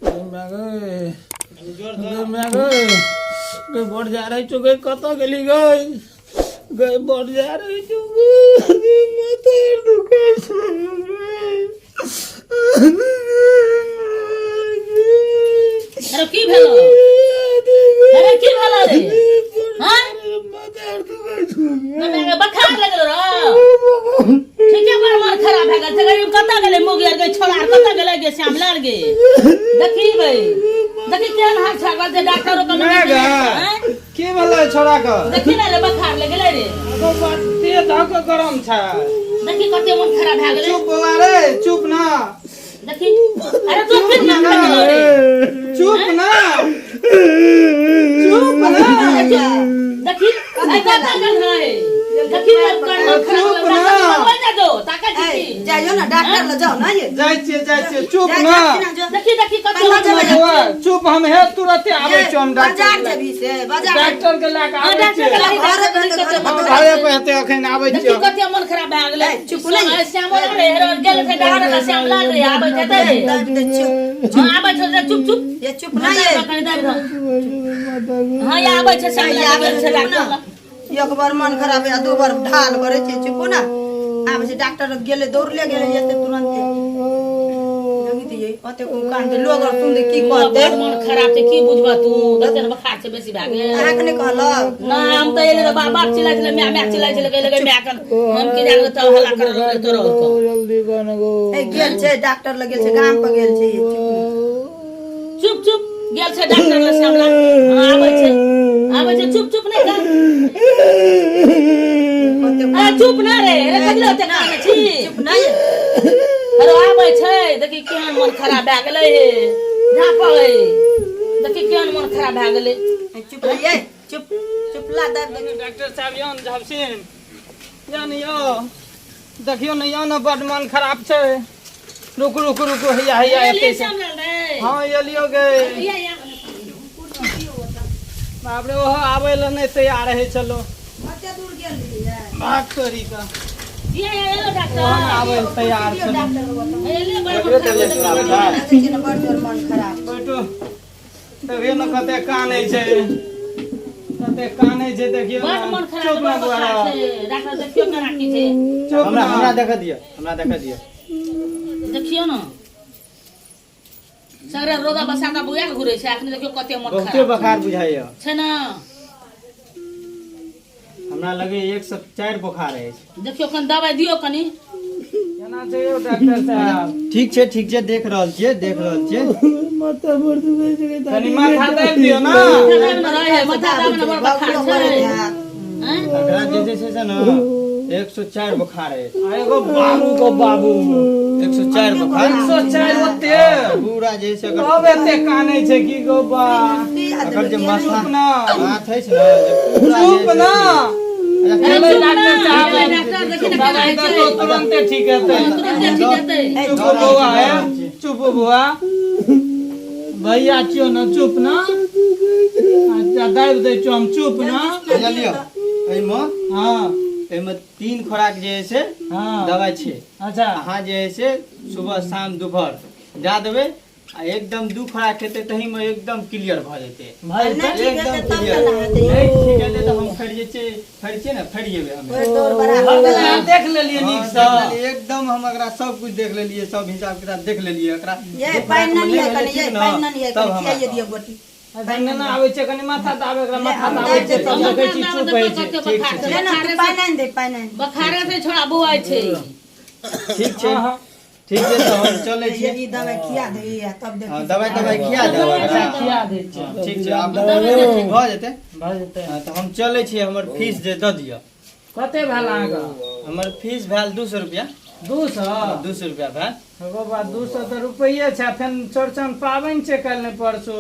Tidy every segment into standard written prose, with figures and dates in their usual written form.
माय गै, गै माय गै, गै बड़ जा रहै छौ गै, कतऽ गेली गै? गै बड़ जा रहै छौ गै, गै माथा आर दुखै छै गै। अरे की भेलो? अरे की भेलो रे? हाँ? माथा आर दुखै छौ गै। माय गे, बखार लगल रो। ठीके बड़ मन खराब भए गेल छै। गरीब कतऽ गेलै मोगी आर गे, छोड़ा आर कतऽ गेलै गे श्यामलाल गे? देखी गै, देखी केहन हाल छै जे डॉक्टरो के माय गे। आँय? की भेलै छोड़ा के? देखी ने रे, बखार लग गेलै रे। एगो बाते धऽ के गरम छै। देखी कते मन खराब भए गेलै। चुप बौआ रे, चुप ना। देखी, अरे तू फिर ना गेलो रे। चुप ना, चुप ना। देखी ऐ कतऽ गेल है? देखी रे, कर मन खराब चुप भेलै। ना। डॉक्टर लगबै ने जो ताकत छी। जाइयो ना, डॉक्टर लग जाओ ना ये। जाइ छियै, जाइ छियै, चुप जा, ना। जा, ना, जो। देखी देखी कते चुप मन ना बौआ, चुप, हम हे तुरते आबै छियौ, हम बाजार डॉक्टर के जेबही से बाजार। डॉक्टर के लए के हाँ, आबै डॉक्टर के छियै। लए के घरे पर तऽ घरे हम पर घरे पर हेतै, अखन आबै देखी छियौ। कते मन खराब भए गेलै। ए, चुप नहि। ए, श्यामो रे, हेरो गेल छै डॉक्टर लग, श्यामलाल रे आबै छै तऽ रे। दाबि दै छियौ। हाँ, आबै छै रे, चुप चुप। ये चुप ना ये। कनि दाबि दह। हाँ, ये आबै छै श्यामलाल, आबै गेल छै छै डॉक्टर लग। एक बार मन खराब है, दू बार ढाल करे छै। चुप ना, आबै छै डॉक्टर लग, गेलै दौड़ले गेलै एते तुरंते। देखी तऽ ये ओते को कान लोग और सुन की कहते। बड़ मन खराब छै, की बुझबह तू? देखते ने बोखार छै बेसी भए गेल। अहाँके नहि कहलक? ना, हम तऽ एलियै तऽ बाप बाप चिल्लाइ छलै, माय माय चिल्लाइ छलै, कहै लगै माय कन। हम की जानै तऽ हल्ला करऽ लगलै तोरो और के। जल्दी बन गो। ए, गेल छै डॉक्टर लग, गेल छै, गाम पर गेल छै। ये चुप ना। चुप चुप, गेल छै डॉक्टर लग श्यामला। हाँ, आबै छै, आबै छै। चुप चुप, नहि कर। ओते अरे चुप ना रे, अरे कथी ओते कानै छी? चुप ना ये। अरे आबै छै। देखी केहन मन खराब भए गेलै हे, झाँपल देखी केहन मन खराब भए गेलै। ए, चुप ना ये, चुप चुप, ला दाबि दे। डॉक्टर साहब, यौ ने झपसिन, यौ ने, यौ देखियौ ने, यौ ने, बड मन खराब छै। रुकू रुकू रुकू, हैया हैया एतै छै। हाँ, एलियो गे। बाप रे, ओहो आबै लए नहि तैयार होइ छलो। कते दूर गेल रहियै? भाग तोरी के, ओहो नहि आबै लए तैयार छलो। देखै छियै ने, बड़ जोर मन खराब। बैठू, देखियौ ने कते कानै छै, कते कानै छै, देखियौ बड ने। मन खराब, चुप ना बड़ बुआरा। बोखार छै डॉक्टर, देखियौ केना की छै। चुप हमरा ना। हमरा देखऽ दिअ, हमरा देखऽ दिअ। देखियौ ने, सगरे रोदा बसाता बुआ के घुरै छै। अखन देखियौ कते मन बहुते खराब बोखार बुझाइया छै ने। हमरा लगे 104 बोखार अछि। देखियौ, कनि दवाइ दियौ कनि। केना छै यौ डॉक्टर साहब? ठीक छै, ठीक छै, देख रहल छियै, देख रहल छियै। माथा बड़ दुखै छै गै। कनि माथा दाबि दियौ ने। माथा दाबि ने रहै, माथा दाबि ने, बड़ बोखार छै। आँय? एकरा जे छै से ने 104 बोखार अछि। आ एगो बाबू को बाबू। 104 बोखार। 104 ओते? पूरा जे छै एकर। तब एते कानै छै की गो बा? एकर जे माथा चुप ना। माथ अछि ने जे पूरा जे चुप छै ना। अच्छा, चलो चुप ना, डॉक्टर साहब, डॉक्टर देखी ने केना दवाइ होइ छै। देतौ, तुरन्ते ठीक हेतै। तुरन्ते ठीक हेतै। चुप बौआ, हे चुप बौआ, भैया छियौ ने, चुप ना। अच्छा, दाबि दै छियौ हम, चुप ना। अच्छा लिअ, एहिमे एहिमे 3 खोराक जे है से दवाइ छै। अहाँ जे है से सुबह शाम दोपहर दए देबै आ एकदम 2 खोराक खेतै तहीमे एकदम क्लियर भऽ जेतै। भऽ जेतै? नहि ठीक एकदम हेतै तब क्लियर। केना हेतै? नहि ठीक हेतै तऽ हम फेर जे छै, फेर छियै ने, फेर जेबै हम। फेर दौड़ बढ़ा भऽ गेलै, अहाँ देख लेलियै हाँ, नीकसँ? देख लेलियै, एकदम हम एकरा सब कुछ देख लेलियै, सब हिसाब किताब देख लेलियै एकरा। ये दू पानि खोराकमे नहि नहि लिअ भेलै कनि, ठीक ये ने, पानि नहि लिअ तब कनि, हमरा खियाइए दिअ गोटी। अच्छा, नेना आबै छै, कनि माथा दाबे, एकरा माथा हम दाबै दाबि छै देतौ। तब देखै छी चुप होइ छै। कते ठीक बोखार छै, छै। ले ना तू, पानि आनि दे, पानि आनि। बोखारे से छोड़ा बौआइ छै। ठीक छै। हाँ, हाँ। ठीक छै, तऽ हम चलै ये छी। ई दवाइ खिया दे आ तब हाँ, देखी। दवाइ तवाइ खिया देब अच्छा, एकरा। खिया दै छियै। हाँ, ठीक छै, आब ठीक भऽ जेतै। भऽ जेतै। हाँ, तऽ हम चलै छी, हमर फीस जे दऽ दिअ। कते भेल अहाँके? हमर फीस भेल 200 रुपया। 200? 200 रुपया भेल। एगो बात, 200 तऽ रुपैये छै, फेर चौड़चन पाबनि छै काल्हि नहि परसू।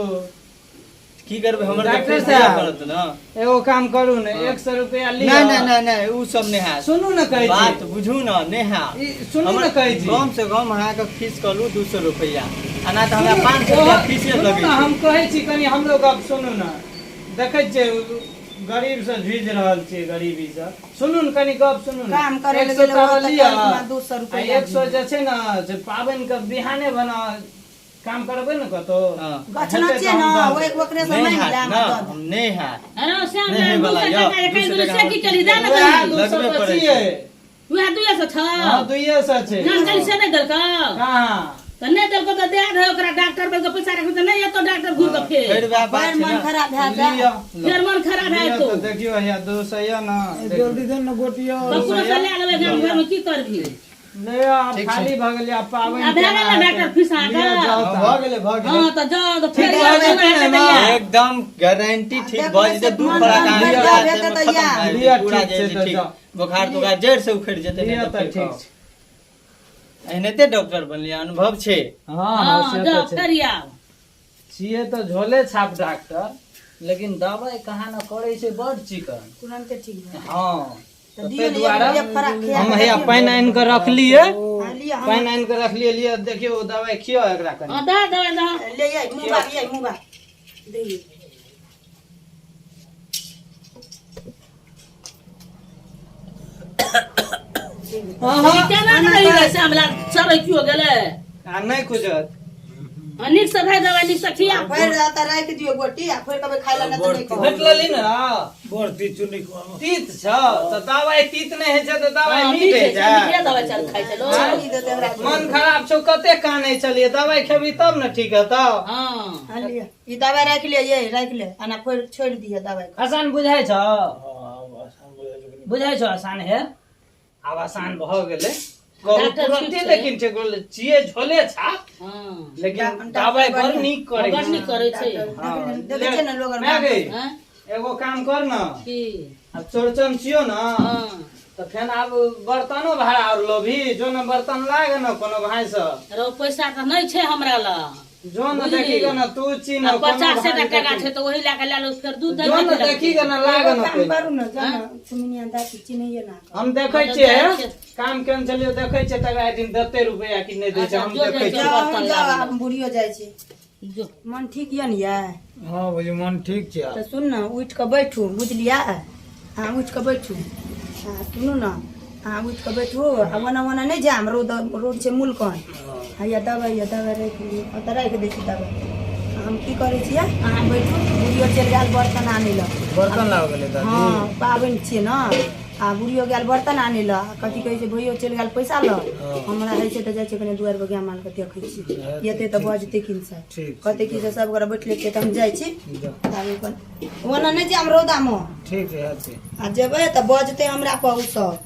की करबै, हमर तऽ डॉक्टर फीस दिअ साहब। पड़त ने। एगो काम करू ने, 100 रुपया लिअ। नहि नहि नहि नहि, ओ सब नहि हैत। सुनू ने कहै बात छी। बुझू ने, नहि हैत। ई सुनू ने हमर कहै छी। कम से कम अहाँके फीस कहलू 200 रुपैआ, आ ना तऽ हमरा 500 रुपया फीसे सुनू लगै ने, छै। हम कहै छी, कनि हमरो गप सुनू ने। देखै छियै गरीब से जूझि रहल छियै गरीबी से। सुनू ने, कनि गप सुनू ने। काम करै लए 100 गेलै, ताबे ओतऽ लिअ काल्हिखुना 200 आ रुपैआ 100 जे छै ने से पाबनि के बिहाने बना काम करबै ने कतौ। हँ। गछना हेतै छियै तऽ ने, हम दऽ ओहि देब। ओकरे से नहि मांगि हैत लेब, ने, दऽ देब। हम नहि हैत। अरे श्याम नहि लाल, होइवला 200 यऽ, टका जे 200 खाइ टका से की केली दे ने वएह कनी। 200 लगबे तऽ पड़ै छियै। वएह 200 छौ। हँ, 200 छै। नाम कली से नहि देलकौ? कहाँ? तऽ नहि देलकौ तऽ दए दे ओकरा, डॉक्टर बन के पैसा रखबै तऽ नहि एतौ डॉक्टर घुरि कऽ फेर। फेर वएह बात बड़ छै मन ने। खराब भए जाय। लिअ। फेर मन खराब भए लिअ जेतौ। तऽ देखियौ, हैया 200 यऽ ने। जल्दी दे ने गोटियो। ककरो से लए लेबै, गाम घरमे की करबही? ले, आब ठीक छै। खाली भऽ गेलै, आब पाबनि आब भए केना गेल ने हेतै? डॉक्टर फीस अहाँके? लिअ, जाउ हँ, तऽ। भऽ गेलै, भऽ गेलै। हँ तऽ जाउ तऽ फेर ठीक आउ, भऽ जेना हेतै तहिया। एकदम गारंटी ठीक देखबै भऽ जेतै। से दू मन खोराक मन अहाँके भरि दए जायत देब, तऽ खतम या। भए जेतै, लिअ, पूरा ठीक जे छै छै तऽ ठीक। जाउ। बोखार तोखार जड़ि से उखड़ि जेतै, नहि लिअ तऽ तऽ फेर ठीक कहब। छै। एनाहिते डॉक्टर बनलियै, अनुभव छै। हँ हँ, हँ से तऽ जाउ छै। फेर आउ। छियै तऽ झोले छाप डॉक्टर, लेकिन दवाइ कहाँ न करै छै बड चिकन। तुरन्ते ठीक भए जायत। हँ तऽ तऽ दियौ ताहि ने दुआरे एक फराक खिया हम कऽ हैया देखियौ। पानि आनि कऽ रखलियै। हँ, लिअ, हम पानि आनि कऽ रखलियै, लिअ देखियौ, दवाइ खियौ एकरा कनि। हँ, दऽ दवाइ दऽ। ले आइ मुँह बा, ये मुँह बा दियौ। केना के रही रे श्यामलाल, चढ़ै कियो गेलै? आ नहि खुजत। हँ, नीकसँ भए दवाइ नीकसँ खिया। भरि रात राखि दियौ गोटी आ फेर कहबै खाय लए, नहि तऽ नहि कहब। भेट लेली ने? बड़ तीत चुन्नी खुआबो। तीत छौ तऽ दवाइ तीत नहि होइ छै तऽ दवाइ हँ, मीठ मीठ होइ होइ छै, छै। मीठे दवाइ चल खाइ छै लोक। चीनी देतै हमरा। मन खराब छौ, कते कानै छलियै, दवाइ खेबही तब ने ठीक हेतौ। हँ। हाँ, लिअ, ई दवाइ राखि ले, ये राखि ले, आना फेर छोड़ि दिअ दवाइ। आसान बुझाइ छौ? हँ, आसान बुझाइ छै कनि। बुझाइ छौ आसान? हे, आब आसान भऽ गेलै, कहू। डॉक्टर तुरन्ते ठीक छै। लेकिन ठीक भेलै। छियै झोले छाप, हँ। लेकिन दवाइ बड़ नीक करै बड़ छै। नीक करै छै। हँ। देखै छियै ने लोग आर। माय गै, हँ? एगो काम कर ने। की? आब चौड़चन छियौ ने। हँ। तऽ फेन आब बर्तनो भाड़ा आओर लोभी जो ने, बर्तन लाग ने कोनो भाई से। रौ, पैसा तऽ नहि छै हमरा लग। जो ने। बुझली? देखी गे ने, तू चिन्ह आ कोनो 50 भाई टाका देखी। छै तऽ ओही लए कऽ लए लो, फेर दूध जो ने, देखी गे ने, लाग एगो ने काम कोइ। करू ने, जाउ ने, सुमिनिया दादी चिन्हैये ना। हम देखै तऽ छियै। जाइ छियै। काम केने छलियै, देखै छियै तकरा एक दिन देतै रुपैआ कि नहि दै छै। अच्छा, हम जो देखै जाइ छियै। छियै। जाउ, बर्तन जाउ, लाबू। आब बुढ़ियो जाइ छै। जो। मन ठीक यऽ ने यै? हँ भौजी, मन ठीक छै आब। तऽ सुन ने, उठि कऽ बैठू, बुझलियै? अहाँ उठि कऽ बैठू। हँ, सुनू ने, अहाँ उठि कऽ बैठू आ ओना ओना नहि जायब, रौद रौद छै मुलकन। हैया दबाइ यऽ, दबाइ राखि लिअ, ओतऽ राखि दै छी दबाइ। हम की करै छियै, अहाँ बैठू, बुढ़ियो चलि गेल बर्तन आनै लए। बर्तन लाबऽ गेलै दादी? हँ, पाबनि छियै ने। आ बुढ़ियो गेल बर्तन आनै लए, आ कथी कहै छै, भैयो चलि गेल पैसा लऽ। हमरा होइ छै तऽ जाइ छियै कनि दुआरि पर, गाय मालके देखै छियै, एतै तऽ बजतै किनसँ। ठीक छै। कहतै कि से सब गोरा बैठले छियै, तऽ हम जाइ छी। जाउ। ताबे अपन ओना नहि जायब रौदामे। ठीक छै, हेतै। आ जेबै तऽ बजतै हमरा पर ओ सब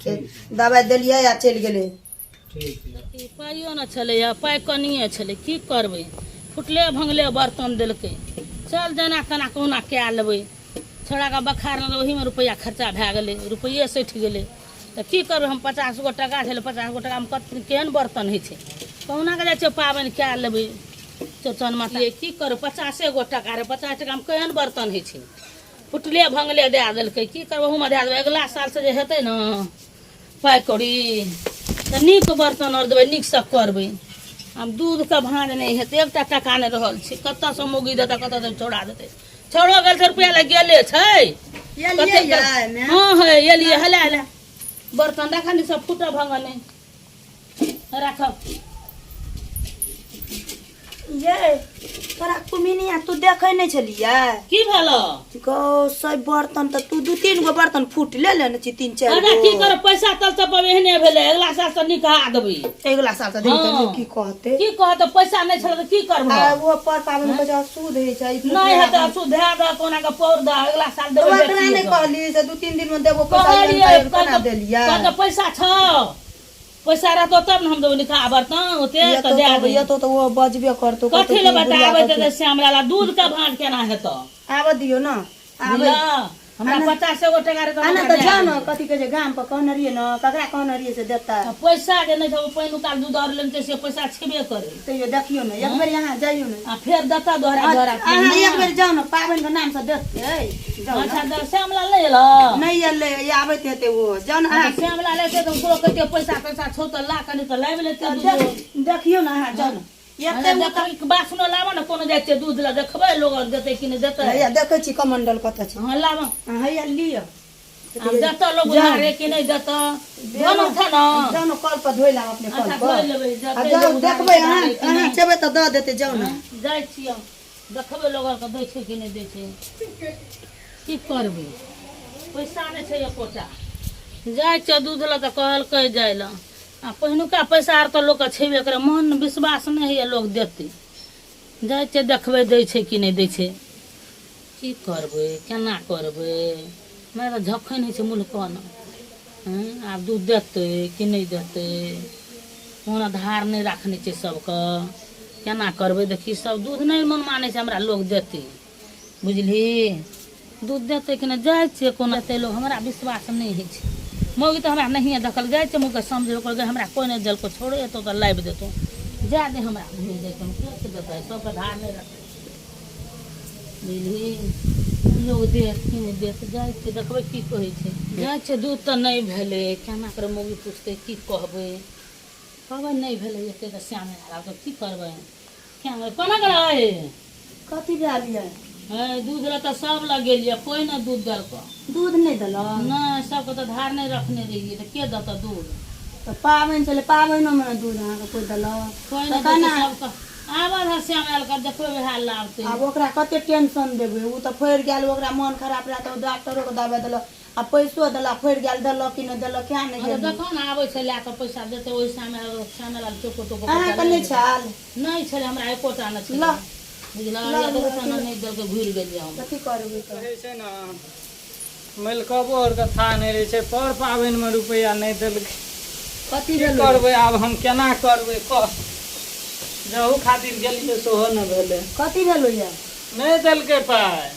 से दबाइ देलियै आ चलि गेलै। ठीक छै। ई पाइयो ने छलैए, पाइ कनिए छलै, की करबै? फुटले भङ्गले बर्तन देलकै। चल, जेना तेना कहुना कए लेबै। छोड़ाके बखार रहलै, ओहीमे रुपैआ खर्चा भए गेलै, रुपैए सठि गेलै, तऽ की करबै हम? 50 गो टाका छलै, 50 गो टाकामे कत केहन बर्तन होइ छै? कहुना कऽ जाइ छियै, पाबनि कए लेबै चौरचन माता। की करबै, 50 गो टाका रहै, 50 टाकामे केहन बर्तन होइ छै? फुटले भङ्गले दए देलकै, की करबै? ओहूमे दए देबै। अगिला सालसँ जे हेतै ने पाइ कौड़ी तऽ नीक बर्तन आओर देबै, नीकसँ करबै। आब दूधके भाँज नहि हेतै, एकटा टाका नहि रहल छै। कतऽसँ मौगी देतै, कतऽसँ छोड़ा देतै? छोड़ो गेल छै, रुपैआ लए गेले छै। एलियै कते यै माय? हँ, है एलियै। हले हले बर्तन राखऽ ने, सब फूटऽ भंगऽ नहि राखब। ये तोरा कुमिनिया, तू देखै नहि छलियै? की भेल? गौ सब बर्तन तऽ तू दू तीन गो बर्तन फूट ले लेने छी, तीन चारि अरे की गो। करब, पैसा तल सब एहने भेलै। अगिला साल से निकहा देबै। अगिला साल से देखी तऽ हँ। लोक की कहतै? की कहत? पैसा नहि छलै तऽ की करब? आ ओ पर पाबनि के अशुद्ध होइ छै, ई नहि हेतै अशुद्ध, धए दह, कोना के पौर दह, अगिला साल तऽ देबै। ओकरा बेचिए नहि कऽ। कहली से 2-3 दिन मे देबो पैसा? कहलियै। कोना देलियै? कहलकै पैसा छौ, पैसा रहतौ तब ने हम देबो निकहा बर्तन ओते तऽ दए दे। एतौ तऽ ओ बजबे करतौ, कहतौ कथी लए कि बुढ़िया बताबै? कथी। तऽ श्यामलाल, दूध के भाँज केना हेतौ? आबऽ दियौ ने, आबै। बुझलह, हमरा 50 गो टाका रहतौ। आना हमरा तऽ दए जाउ ने। देबै। कथी कहै छै, गाम पर कहने रहियै ने, ककरा कहने रहियै से देतै? आ पैसा जे नहि छौ, पानि उतार दूध आओर लेने छै, से पैसा छेबे करे। तैयो देखियौ ने, एक बेर यहाँ जाइयौ ने। आ फेर देता दोहरा दोहरा। अहाँ एक बेर जाउ ने, पाबनि के नाम से देतै, जाउ ने। अच्छा, तऽ श्यामलाल नहि एलो? नहि एलै, आबैत हेतै ओ, जाउ ने अहाँ। श्यामलाल एतै तऽ ओकरो कहितियै, पैसा तैसा छौ तऽ ला कनि, तऽ लाबि लेतै दूध। देखियौ ने, अहाँ जाउ ने एते। देखबै, बासनो लाबऽ ने, कोनो जाइ छियै दूध लए, देखबै लोग आओर देतै कि नहि देतै। हैया देखै छी, कमंडल कतऽ छै। हँ, लाबऽ। हैया लिअ। आब देतऽ लोग उधारे कि नहि देतऽ धन उठा न जाउ ने कल पर धोइ लाउ अपने कल अच्छा पर धोइ लेबै आ जतै जाउ लोग उधारे देखबै अहाँ कि अहाँ नहि। जेबै तऽ दऽ देतै जाउ ने जाइ छियै देखबै लोग आरके दै छै कि नहि दै छै की करबै पैसा नहि छै एकोटा जाइ छियै दूध लए तऽ कहलकै जाइ लए आ पहिनुका पैसा आर तऽ लोकके छेबे करै मन विश्वास नहि होइए लोक देतै जाइ छियै देखबै दै छै कि नहि दै छै की करबै केना करबै हमरा तऽ झखैन होइ छै मुल्कन हँ आब दूध देतै कि नहि देतै ओना धार नहि राखने छै सबके केना करबै देखी सब दूध नहि मन मानै छै हमरा लोक देतै बुझली दूध देतै कि नहि जाइ छियै कोनो देतै लोक हमरा विश्वास नहि होइ छै मौगी तऽ हमरा नहिए देखल जाइ छै मौगी समझेबो करबै हमरा कोइ नहि देलको छोड़े एतौ तऽ लाबि देतौ जा दे हमरा घुरि जैतौ के देतै सबके धार नहि रखै बुझली लोक देत कि नहि देत जाइ छियै देखबै की कहै छै जाइ छै दूध तऽ नहि भेलै केना कर मौगी पुछतै की कहबै कहबै नहि भेलै एते तऽ श्यामे आब तऽ की करबै केना कोना गेलै कथी भेल यऽ हे दूध लए तऽ सब लग गेलियै कोइ नहि दूध देलकौ दूध नहि देलक नहि सबके तऽ धार नहि रखने रहियै तऽ के देतौ दूध तऽ पाबनि छलै पाबनिओमे ने दूध अहाँके कोइ देलक कोइ तऽ नहि केना देतै सबके आबऽ धर श्याम आयल कर देखबै वएह लाबतै आब ओकरा कते टेंशन देबै ओ तऽ फड़ि गेल ओकरा मन खराब रहए तऽ ओ डॉक्टरोके दबाइ देलक आ पैसो देलक फड़ि गेल देलक कि नहि देलक किया नहि हँ तऽ गेली देखो ने आबै छै लए कऽ पैसा देतै ओहि समय श्याम लाल चोको टोको पैसा अहाँके लए नहि लेतै छल नहि छलै हमरा एकोटा नहि छलै लऽ बुझलऽ लऽ या लिअ देखो अथी ने नहि देलकै घुरि गेलियै हम कथी करबै तऽ रहै छै ने मलिकबो आरके था नहि रहै छै पर पाबनिमे रुपैआ नहि देलकै कथी की भेलै करबै आब हम केना करबै कह जहू खातिर गेलियै सेहो नहि भेलै कथी भेलै यऽ नहि देलकै पाइ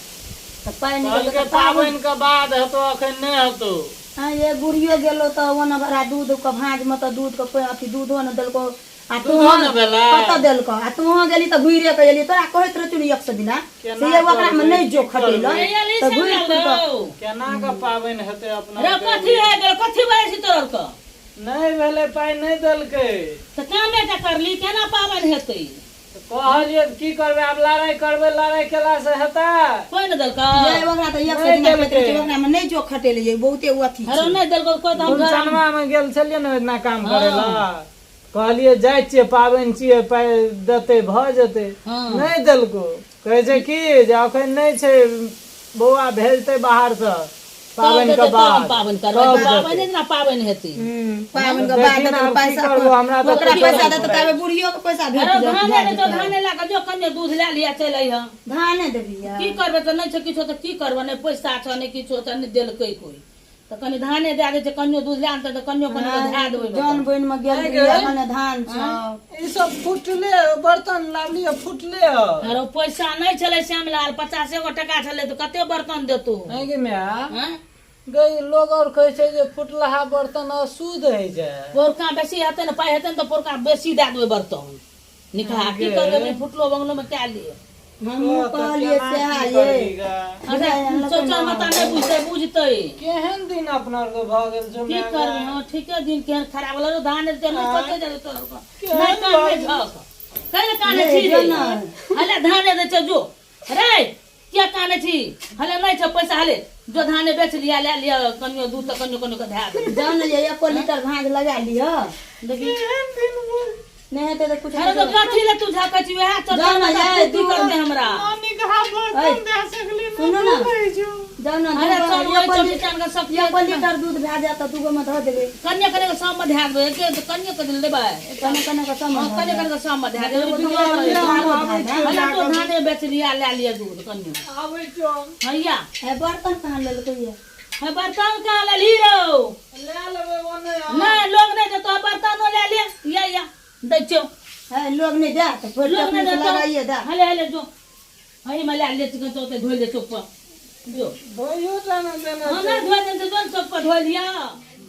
तऽ पाइ नहि देलकै कहलकै तऽ पाबनि पाबनिके बाद हेतौ एखन नहि हेतौ हँ ये बुढ़ियो गेलो तऽ ओना बड़ा दूध के भाँज मे तऽ दूध के अथी दूधो ने देलको आ तू दूधो ने भेलै कतऽ देलको आ तू गेली तऽ घुरिए के एली तोरा कहैत रहै ने एक सौ दिना से केना ये ओकरा मे करबै नहि जो की खटेलो करबै एली तऽ घुरि श्याम फिर कऽ रौ केना के पाबनि हेतै अपना रे आरके कथी भए गेल कथी बजै छी तोर के नहि भेलै पाइ नहि देलकै तऽ कामे टा करली केना पाबनि हेतै तऽ कहलियै तऽ की करबै आब लड़ाइ करबै लड़ाइ केलासँ हेतै कोइ नहि देलकै ये ओकरा तऽ एक सौ नहि दिना कहैत देलकै रहै छै ओकरा मे नहि जो खटेले ये बहुते ओ अथी अरे छै नहि देलकै कोइ तऽ हम घर गुलशनवा मे गेल छलियै ने ओहिना काम करै हँ लए कहलियै जाइ छियै पाबनि छियै पाइ देतै भऽ जेतै हँ नहि देलको कहै छै की जे अखन नहि छै बौआ भेजतै बाहरसँ तब पाबनि के देतै तब हम बाद पाबनि करबै तब पाबनि देतै जेना पाबनि हेतै पाबनि के बाद देखी ने देतै आब की पैसा करबो हमरा तऽ ओकरा कुछो पैसा नहि देतै फुराइ ताबे बुढ़ियो के पैसा भेट अरे जायत धाने भए नहि तो जेतै धाने लए कऽ जो कन्ने दूध लए लिअ चलि अइहऽ धाने देबियै की करबै तऽ नहि छै किछो तऽ की करबै नहि पैसा छौ नहि किछो तऽ नहि देलकै कोइ तऽ कनि धाने दए दै छै कनियो दूध लए आनतै तऽ कनियो कनि कऽ धए देबै जन बनि मे गेल आइ रहियै गे कने धान छौ ई सब फुटले बर्तन लाबलियै फुटले ह अरे पैसा नहि छलै श्यामलाल 50 गो टका छलै तऽ कते बर्तन देतौ आइ गे माय आँय? गै लोग और कहै छै जे फुटलहा बर्तन अशुद्ध होइ छै पोरका बेसी हेतै ने पाइ हेतै ने तऽ पोरका बेसी दए देबै बर्तन निकहा की गे करबै फुटलो बंगलो मे कए लिए हमहूँ कह तऽ कहलियै केना सएह की ये करबी गे अच्छा चौचर माता नहि बुझतै बुझतै केहन दिन अपना आरके भऽ गेल छौ की माय गे करबै हँ ठीके दिन केहन खराब लगल धान एते नहि आँय कते जेतै तोहर के नहि केहन कान भऽ नहि गेल झक कैले काने रे छी जो रे ने हले धाने दै छै जो रे किया काने छी हले नहि छै पैसा हले जो धाने बेच लिया ले लिया कनियो दूध तऽ कनियो कनियो के धए देबै जाउ ने ये एको लीटर भाँज लगा लिअ देखी केहन दिन भऽ गेल नहि हेतै तऽ कुछ अरे तो कथी ले तू झकै छी वएह जाउ चौचर ने माता ये पूर्ति दू करतै हमरा निकहा ऐ बर्तन दए सकली नहि सुनू ने दूध होइ छौ जाउ ने अरे दूगो चल ओहि एको चौकी लीटर चान के सब एको लीटर दूध भए जायत तऽ दूगो मे धऽ देबै कन्या कन्या के सब मे धए देबै एके कन्या के देबै कने कने के सब मे हँ धऽ कन्या देब कन्या के सब मे धए देबै एगो बिगड़ल दूगो रहै छै धानो आबै धए छियौ देब हले लए तो कऽ धाने बेच लिया लए लिया दूध कन्या आबै छियौ हम हैया हे बर्तन कहाँ लेलकै ये हे बर्तन कहाँ लेलही रौ लए लेबै ओने हम नहि लोग नहि देतो बर्तनो लए ले या या दै छियौ हे लोग नहि दे तऽ फेर लोग नहि तखने से देतो लगाइए दे हले हले जो हई में लए ले चिकन चौते धोइ ले चौक पर जो धोइयो टा ने देने हम छै नहि धोइ देने जो चौक पर धोइ लिअ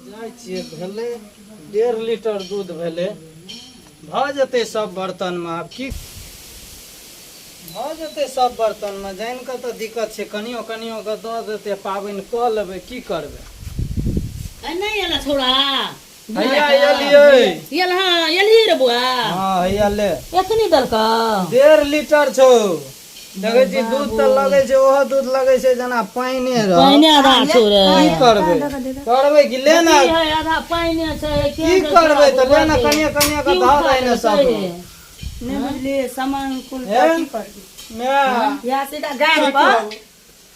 जाइ छियै भेलै 1.5 लीटर दूध भेलै भऽ जेतै सब बर्तनमे आब की भऽ जेतै सब बर्तनमे जानि कऽ तऽ दिक्कत छै कनियो कनियो कऽ दऽ देतै पाबनि कऽ लेबै की करबै ए नहि एला छौड़ा हैया एलियै एल हँ एलही रे बौआ हँ हैया ले एतनी देलकौ 1.5 लीटर छौ देखै छी दूध तऽ लगै छै, ओहो दूध लगै छै जेना पानिए रह। पानि आधा छौ रे। की करबै, करबै कि ले ने। की है, आधा पानि छै। की करबै तऽ ले ने, कनिए कनिए के धऽ दही ने सब। नहि बुझलियै सामान कुल। हे? की करबै? माय, या सीधा गाय पर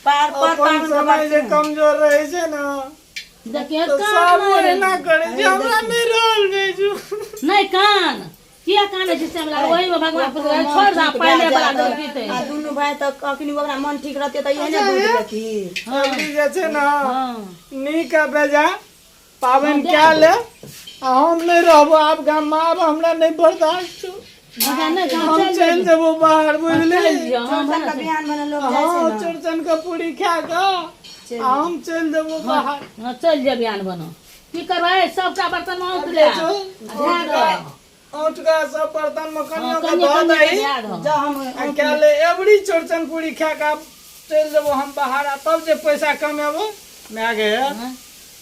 पार पर अपन पावन के समय बात जे कमजोर रहै छै ने देखिए तऽ कान सब नहि। ओहिना करै छै, हमरा नहि रहल भेजू। नहि कान, किया कानै छै से हमरा? ओहिमे भगवान पूछै, छोड़ दे, पानि वाला दूध पीते। आ दुनू भाय तऽ अखनी ओकरा मन ठीक रहतै तऽ एहने दूध देती। अबरी जे छै ने, हँ, नीक आ बेजा पाबनि कए ले, आ हम नहि रहबो आब गाममे, आब हमरा नहि बर्दाश्त छौ। अच्छा, नहि तऽ हम चलि चलि जेबो बाहर, बुझली? जियो। हँ। चौरचन के बिहान भने लोग जाइ छै हँ ने। चौरचन के पूरी खा कऽ आ हम चलि जेबो बाहर। हँ, चलि जेबी आन बनो, की करबै? सबटा बर्तन मे औंट ले। औंटका सब बर्तन मे कनियो के कनियो धऽ कनियो दही। के दए दहो। जा हम आ कए ले, एबरी चौरचन पूरी खा कऽ आब चलि जेबो हम बाहर, आ तब जे पैसा कमेबो, माय गे,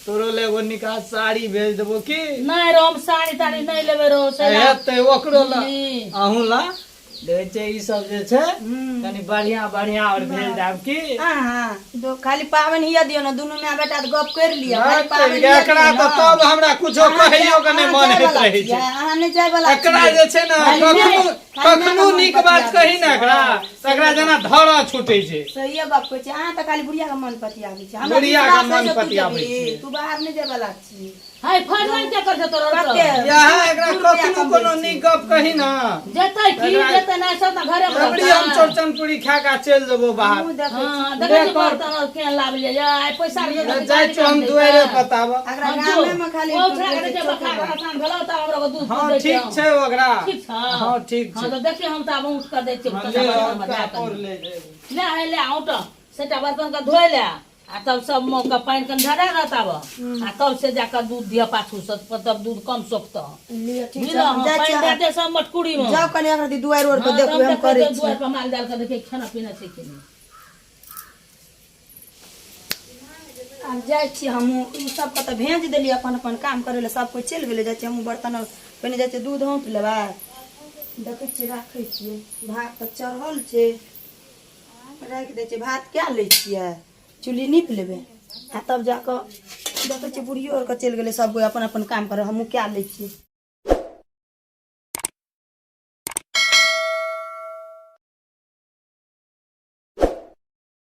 तोरो ले एगो निका साड़ी भेज देबो की? नहि रो, हम साड़ी ताड़ी नहि लेबै रो से। हेतै, ओकरो ला। बुझली? अहूँ ला देखै छै, ई सब जे छै कनि बढ़िया बढ़िया और भेज देब की? हाँ, खाली पाबनि हिया दियौ ने, दुनू माय बेटा तऽ गप करि लिअ, खाली हँ, पाबनि हिया एकरा दियौ तऽ ने। तब हमरा कुछो अहाँ कहियो के नहि अहाँ मन जाय होइत वाला रहै छियै, छै। अहाँ नहि जाय वाला एकरा छियै। जे छै ने, खाली कखनो खाली कखनो माय नीक के मन बात पतियाबै कही ने एकरा, तऽ एकरा जेना धरा छूटै छै। सहिए गप कहै छै, अहाँ तऽ खाली बुढ़िया के मन पतियाबै छै। हमरा बुढ़िया के विश्वास मन अछि जे तू पतियाबै जेबही, छै। तू बाहर नहि जाय वाला छी। है फरमान के कर तोरा? कते? यहाँ एकरा दू रुपैआ कखनो कमबै कोनो छी। नीक गप कही ने। जेतै की? जेतै नहि, सब तऽ घरे मे अबरी हम रहतै। चौरचन पूरी खा कऽ चलि जेबो बाहर। हमहूँ देखै छी। हँ, देखै छी बर्तन आर केहन लाबलियै ये, आइ पैसा के ले जाइ छियौ हम दुआरे बताबऽ। एकरा गामे मे खाली ओ छोड़ा के देखियै, बखार आसान भेलौ तऽ हमरा दूध हँ, दै ठीक छै ओकरा। ठीक छै। हँ, ठीक हँ छै। तऽ देखियौ, हम तऽ आब ऊँट कऽ दै छियै। हँ, कनिटा ले बर्तन मे औंटका धए कऽ। और ले जेबै। ले हे, ले औंट, सेटा बर्तन के धोइ ले, आ तब सब मौका पानि कनि झड़ा रहत आब, आ तब से जाकऽ दूध दिअ पाछू से, तब दूध कम सोखतऽ। लिअ, ठीक छै। बुझलऽ? हम हँ, जाइ पानि छियै। दए दे सब मटकुरी मे। जाउ कनि एकरा दुआरि ओर पर। हँ, देखबै तब हम देखै करै छियै छी। दुआरि पर माल जाल के देखै खाना पीना छै कि नहि। आब जाइ छी हमहूँ, ई सबके तऽ भेज देलियै अपन अपन काम करै लए, सब कोइ चलि गेलै। जाइ छी हमहूँ बर्तन आर, पहिने जाइ छियै दूध औंट लेबै। देखै छियै, राखै छियै, भात तऽ चढ़ल छै, राखि दै छियै, भात कए लै छियै, चुल्ही नीप लेबै, आ तब जाकऽ देखै छियै बुढ़ियो आरके चलि गेलै, सब कोइ अपन अपन काम करै, हमहूँ कए लै छियै।